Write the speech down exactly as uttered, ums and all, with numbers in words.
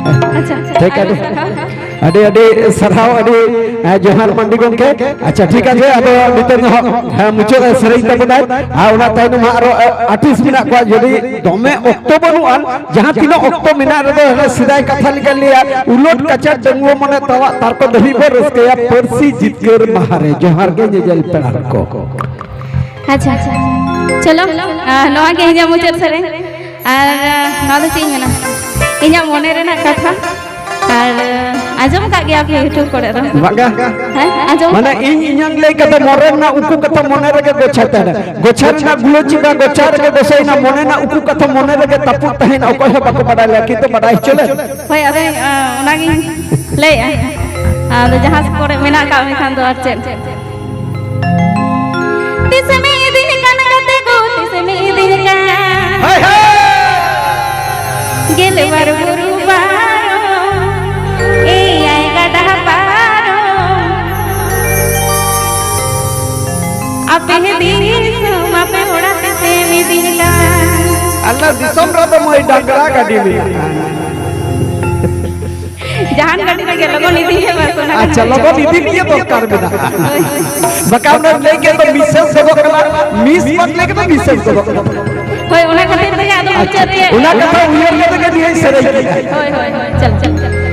ᱟᱪᱪᱷᱟ, ᱴᱷᱤᱠ, ᱟᱹᱰᱤ ᱟᱹᱰᱤ ᱥᱟᱨᱦᱟᱣ᱾ ᱟᱹᱰᱤ ᱟᱹᱰᱤ ᱥᱟᱨᱦᱟᱣ, ᱟᱹᱰᱤ ᱮ, ᱡᱚᱦᱟᱨ ᱢᱟᱱᱰᱤ ᱜᱚᱢᱠᱮ᱾ ᱟᱪᱪᱷᱟ, ᱴᱷᱤᱠ ᱟᱪᱷᱮ, ᱟᱫᱚ ᱱᱤᱛᱚᱜ ᱫᱚ ᱦᱟᱸᱜ, ᱦᱮᱸ, ᱢᱩᱪᱟᱹᱫ ᱥᱮᱨᱮᱧ ᱛᱟᱵᱚᱱᱟᱭ, ᱟᱨ ᱚᱱᱟ ᱛᱟᱭᱱᱚᱢ ᱦᱟᱸᱜ ᱟᱨᱚ ᱮ, ᱟᱨᱴᱤᱥᱴ ᱢᱮᱱᱟᱜ ᱠᱚᱣᱟ᱾ ᱡᱩᱫᱤ ᱫᱚᱢᱮ ᱚᱠᱛᱚ ᱵᱟᱹᱱᱩᱜᱼᱟ, ᱡᱟᱦᱟᱸ ᱛᱤᱱᱟᱹᱜ ᱚᱠᱛᱚ ᱢᱮᱱᱟᱜ ᱨᱮᱫᱚ, ᱦᱟᱱᱮ ᱥᱮᱫᱟᱭ ᱠᱟᱛᱷᱟ ᱞᱮᱠᱟ ᱞᱟᱹᱭᱟ, ᱩᱞᱟᱹᱴ ᱠᱟᱪᱟᱴ ᱰᱟᱺᱜᱩᱣᱟᱹ ᱢᱚᱱᱮ ᱛᱟᱣᱟᱜ ᱛᱟᱨᱠᱚ ᱫᱷᱟᱹᱵᱤᱡ ᱵᱚ ᱨᱟᱹᱥᱠᱟᱹᱭᱟ ᱯᱟᱹᱨᱥᱤ ᱡᱤᱛᱠᱟᱹᱨ ᱢᱟᱦᱟ ᱨᱮ᱾ ᱡᱚᱦᱟᱨ ᱜᱮ ᱧᱮᱧᱮᱞ ᱯᱮᱲᱟ ᱠᱚ᱾ ᱟᱪᱪᱷᱟ, ᱪᱚᱞᱚ, ᱟᱨ ᱱᱚᱣᱟ ᱜᱮ ᱤᱧᱟᱹᱜ ᱢᱩᱪᱟᱹᱫ ᱥᱮᱨᱮᱧ᱾ ᱟᱨ ᱱᱚᱣᱟ ᱫᱚ ᱪᱮᱫ ᱤᱧ ᱢᱮᱱᱟ, ᱤᱧᱟᱹᱜ ᱢᱚᱱᱮ ᱨᱮᱱᱟᱜ ᱠᱟᱛᱷᱟ᱾ ᱟᱨ ᱟᱸᱡᱚᱢ ᱟᱠᱟᱫ ᱜᱮᱭᱟ ᱯᱮ YouTube ᱠᱚᱨᱮ ᱫᱚ᱾ ᱵᱟᱝᱟ᱾ ᱦᱮᱸ, ᱟᱸᱡᱚᱢ? ᱢᱟᱱᱮ ᱤᱧ ᱤᱧᱟᱹᱝ ᱞᱟᱹᱭ ᱠᱟᱛᱷᱟ, ᱢᱚᱱᱮ ᱨᱮᱱᱟᱜ ᱩᱠᱩ ᱠᱟᱛᱷᱟ ᱢᱚᱱᱮ ᱨᱮᱜᱮ ᱜᱚᱪᱷᱟ ᱛᱟᱦᱮᱱᱟ᱾ ᱜᱚᱪᱷᱟ ᱨᱮᱱᱟᱜ ᱜᱩᱞᱟᱹᱪᱤ ᱵᱟ ᱜᱚᱪᱷᱟ ᱨᱮᱜᱮ ᱜᱚᱥᱟᱭᱮᱱᱟ, ᱢᱚᱱᱮ ᱨᱮᱱᱟᱜ ᱩᱠᱩ ᱠᱟᱛᱷᱟ ᱢᱚᱱᱮ ᱨᱮᱜᱮ ᱛᱟᱹᱯᱩᱜ ᱛᱟᱦᱮᱱᱟ, ᱚᱠᱚᱭ ᱦᱚᱸ ᱵᱟᱠᱚ ᱵᱟᱰᱟᱭ ᱞᱮᱭᱟ, ᱠᱤᱱᱛᱩ ᱵᱟᱰᱟᱭ ᱦᱚᱪᱚ ᱞᱮᱢ᱾ ᱦᱳᱭ, ᱟᱫᱚ, ᱟ, ᱚᱱᱟᱜᱤᱧ ᱞᱟᱹᱭᱮᱜᱼᱟ᱾ ᱟᱫᱚ ᱡᱟᱦᱟᱸ ᱠᱚᱨᱮ ᱢᱮᱱᱟᱜ ᱟᱠᱟᱫ ᱢᱮ ᱠᱷᱟᱱ ᱫᱚ ᱟᱨ ᱪᱮᱫ? ᱛᱤᱥᱮᱢ ᱤᱫᱤᱧ ᱠᱟᱱ ᱜᱟᱛᱮ ᱠᱚ, ᱛᱤᱥᱮᱢ ᱤᱫᱤᱧ ᱠᱟᱱ? ᱦᱳᱭ, ᱦᱳᱭ᱾ ᱜᱮᱞ ᱵᱟᱨ ᱵᱩᱨᱩ ᱯᱟᱨᱚᱢ, ᱮᱭᱟᱭ ᱜᱟᱰᱟ ᱯᱟᱨᱚᱢ᱾ ᱟᱯᱮ ᱫᱤᱥᱚᱢ, ᱟᱯᱮ ᱚᱲᱟᱜ ᱛᱮᱢ ᱤᱫᱤᱧ ᱠᱟᱱ᱾ ᱟᱞᱮ ᱫᱤᱥᱚᱢ ᱨᱮᱫᱚ ᱢᱟᱹᱭ ᱰᱟᱝᱨᱟ ᱜᱟᱹᱰᱤ ᱢᱮᱱᱟᱜᱼᱟ᱾ ᱡᱟᱦᱟᱱ ᱜᱟᱹᱰᱤ ᱨᱮᱜᱮ ᱞᱚᱜᱚᱱ ᱤᱫᱤ ᱦᱩᱭᱩᱜᱼᱟ, ᱥᱚᱱᱟ ᱟᱪᱪᱷᱟ, ᱜᱟᱹᱰᱤ᱾ ᱞᱚᱜᱚᱱ ᱤᱫᱤ ᱱᱤᱭᱮ ᱫᱚᱨᱠᱟᱨ ᱢᱮᱱᱟᱜᱼᱟ᱾ ᱦᱳᱭ, ᱦᱳᱭ᱾ ᱵᱟᱠᱷᱟᱱ ᱚᱱᱟ ᱞᱟᱹᱭ ᱠᱮᱫ ᱫᱚ ᱢᱤᱥᱮᱥ ᱜᱚᱫᱚᱜ ᱠᱟᱱᱟ, ᱢᱤᱥ ᱵᱟᱫ ᱞᱟᱹᱭ ᱠᱮᱫ ᱫᱚ ᱢᱤᱥᱮᱥ ᱜᱚᱫᱚᱜ ᱠᱟᱱᱟ᱾ ᱦᱳᱭ, ᱚᱱᱟ ᱠᱷᱟᱹᱛᱤᱨ ᱛᱮᱜᱮ ᱟᱫᱚ ᱢᱩᱪᱟᱹᱫ ᱨᱮ ᱚᱱᱟ ᱠᱟᱛᱷᱟ ᱩᱭᱦᱟᱹᱨ ᱠᱟᱛᱮ ᱜᱮ ᱱᱤᱭᱟᱹ ᱥᱮᱨᱮᱧ ᱠᱮᱫᱟ᱾ ᱦᱳᱭ, ᱦᱳᱭ, ᱦᱳᱭ, ᱪᱚᱞ, ᱪᱚᱞ, ᱪᱚᱞ᱾